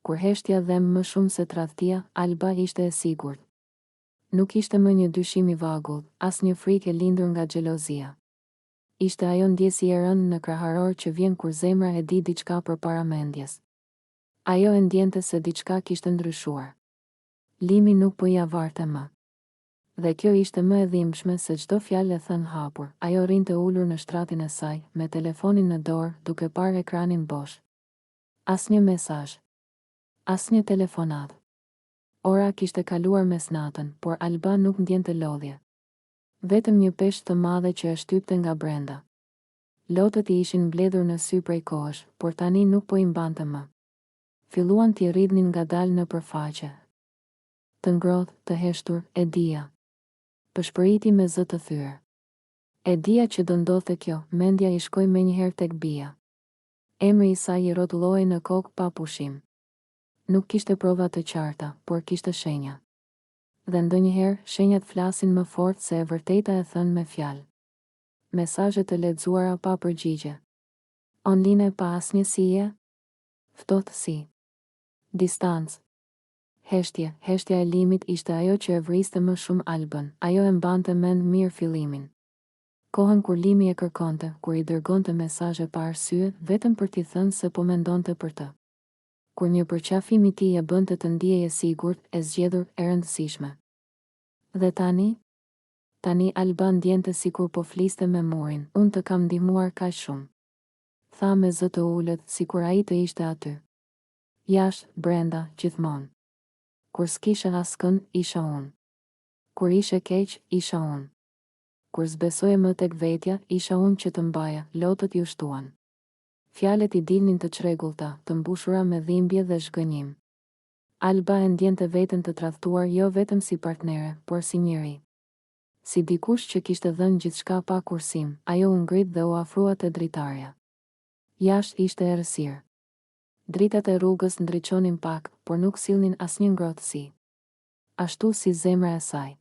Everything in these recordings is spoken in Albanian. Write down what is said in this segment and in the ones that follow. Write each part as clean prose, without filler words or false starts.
Kur heshtja dhemb më shumë se tradhtia, Alba ishte e sigurt. Nuk ishte më një dyshim i vagullt, as një frikë e lindur nga xhelozia. Ishte ajo ndjesi e rëndë në kraharor që vjen kur zemra e di diçka përpara mendjes. Ajo e ndjente se diçka kishte ndryshuar. Limi nuk po ia varte më. Dhe kjo ishte më e dhimbshme se çdo fjalë e thënë hapur. Ajo rrinte ulur në shtratin e saj, me telefonin në dorë, duke parë ekranin bosh. Asnjë mesazh. Asnjë telefonatë. Ora kishte kaluar mesnatën, por Alba nuk ndjente lodhje. Vetëm një peshë të madhe që e shtypte nga brenda. Lotët i ishin mbledhur në sy prej kohësh, por tani nuk po i mbante më. Filluan t'i rridhnin ngadalë nëpër faqe. Të ngrohtë, të heshtur, e dija. Pëshpëriti me zë të thyer. E dija që do ndodhte kjo, mendja i shkoi menjëherë tek bija. Emri i saj i rrotullohej në kokë pa pushim. Nuk kishte prova të qarta, por kishte shenja. Dhe ndonjëherë, shenjat flasin më fort se e vërteta e thënë me fjalë. Mesazhe të lexuara pa përgjigje. Online pa asnjë sije? Ftohtësi. Distancë. Heshtje, heshtja e Limit ishte ajo që e vriste më shumë Albën, ajo e mbante mend mirë fillimin. Kohën kur Limi e kërkonte, kur i dërgonte mesazhe pa arsye, vetëm për t'i thënë se po mendonte për të. Kur një përqafim i tij e bënte të ndihej e sigurt, e zgjedhur, e rëndësishme. Dhe tani? Tani Alba ndjente sikur po fliste me murin, unë të kam ndihmuar kaq shumë. Tha me zë të ulët, sikur ai të ishte aty. Jashtë, brenda, gjithmonë. Kur s'kishe askënd, isha unë. Kur ishe keq, isha unë. Kur s'besoje më tek vetja, isha unë që të mbaja, lotët iu shtuan. Fjalët i dilnin të çrregullta, të mbushura me dhimbje dhe zhgënjim. Alba e ndjente veten të tradhtuar jo vetëm si partnere, por si njeri. Si dikush që kishte dhënë gjithçka pa kursim, ajo u ngrit dhe u afrua te dritarja. Jashtë ishte errësirë. Dritat e rrugës ndriçonin pak, por nuk sillnin asnjë ngrohtësi. Ashtu si zemra e saj.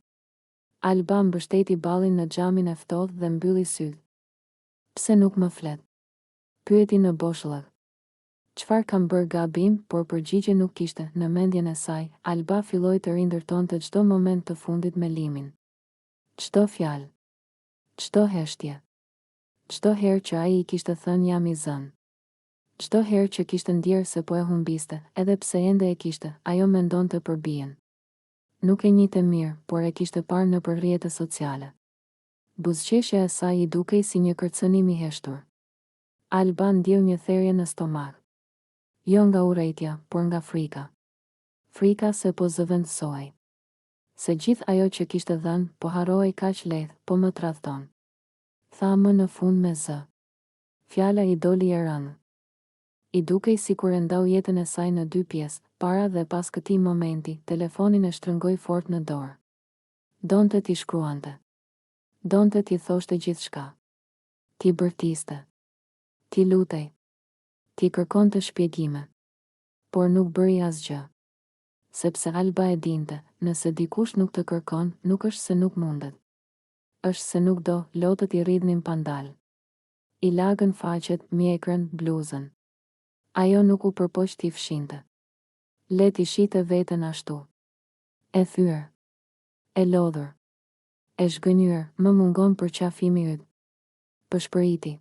Alba mbështeti ballin në xhamin e ftohtë dhe mbylli sytë. Pse nuk më flet? Pyeti në boshllëk. Çfarë kam bërë gabim, por përgjigje nuk kishte, në mendjen e saj, Alba filloi të rindërtonte çdo moment të fundit me Limin. Çdo fjalë. Çdo heshtje. Çdo herë që ai i kishte thënë jam i zënë. Çdo herë që kishte ndjerë se po e humbiste, edhe pse ende e kishte, ajo mendonte për bijën. Nuk e njihte mirë, por e kishte parë nëpër rrjete sociale. Buzëqeshja e saj i dukej si një kërcënim i heshtur. Alba ndjeu një therje në stomak. Jo nga urrejtja, por nga frika. Frika se po zëvendësohej. Se gjithë ajo që kishte dhënë, po harrohej kaq lehtë, po më tradhton. Tha më në fund me zë. Fjala i doli e rëndë. I dukej sikur e ndau jetën e saj në dy pjesë, para dhe pas këtij momenti, telefonin e shtrëngoi fort në dorë. Donte t'i shkruante. Donte t'i thoshte gjithçka. T'i bërtiste. T'i lutej. T'i kërkonte shpjegime. Por nuk bëri asgjë. Sepse Alba e dinte, nëse dikush nuk të kërkon, nuk është se nuk mundet. Është se nuk do, lotët i rridhnin pa ndalë. I lagën faqet, mjekrën, bluzën. Ajo nuk u përpoq t'i fshinte. Le t'i shihte veten ashtu. E thyer. E lodhur. E zhgënjyer, më mungon përqafimi yt. Pëshpëriti.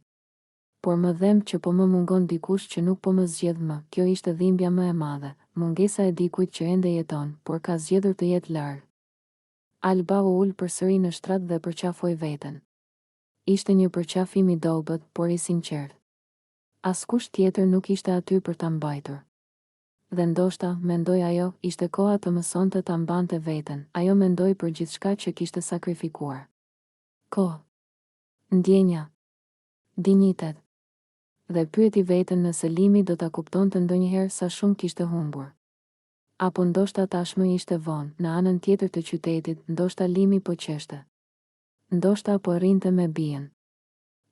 Por më dhemb që po më mungon dikush që nuk po më zgjedh më, kjo ishte dhimbja më e madhe, mungesa e dikujt që ende jeton, por ka zgjedhur të jetë larg. Alba u ul përsëri në shtrat dhe përqafoi veten. Ishte një përqafim i dobët, por i sinqertë. Askush tjetër nuk ishte aty për ta mbajtur. Dhe ndoshta, mendoi ajo, ishte koha të mësonte ta mbante veten, ajo mendoi për gjithçka që kishte sakrifikuar. Kohë. Ndjenja. Dinjitet. Dhe pyeti veten nëse Limi do ta kuptonte ndonjëherë sa shumë kishte humbur. Apo ndoshta tashmë ishte vonë, në anën tjetër të qytetit, ndoshta Limi po qeshte. Ndoshta po rrinte me bijën.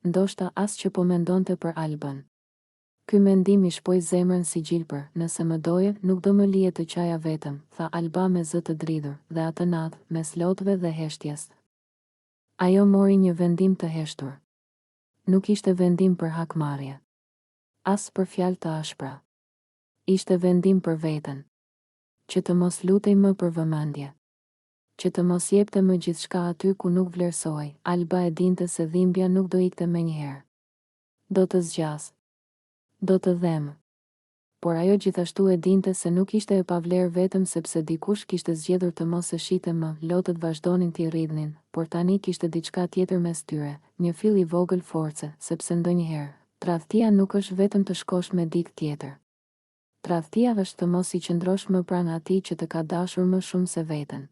Ndoshta as që po mendonte për Albën. Ky mendim i shpoi zemrën si gjilpër, nëse më doje, nuk do më lije të qaja vetëm, tha Alba me zë të dridhur, dhe atë natë, mes lotëve dhe heshtjes. Ajo mori një vendim të heshtur. Nuk ishte vendim për hakmarrje. As për fjalë të ashpra. Ishte vendim për veten. Që të mos lutej më për vëmendje. Që të mos jepte më gjithçka aty ku nuk vlerësohej. Alba e dinte se dhimbja nuk do ikte menjëherë. Do të zgjasë. Do të dhembë. Por ajo gjithashtu e dinte se nuk ishte e pavlerë vetëm sepse dikush kishte zgjedhur të mos e shihte më, lotët vazhdonin t'i rridhnin, por tani kishte diçka tjetër mes tyre, një fill i vogël force, sepse ndonjëherë, tradhtia nuk është vetëm të shkosh me dikë tjetër. Tradhtia është të mos i qëndrosh më pranë atij që të ka dashur më shumë se veten.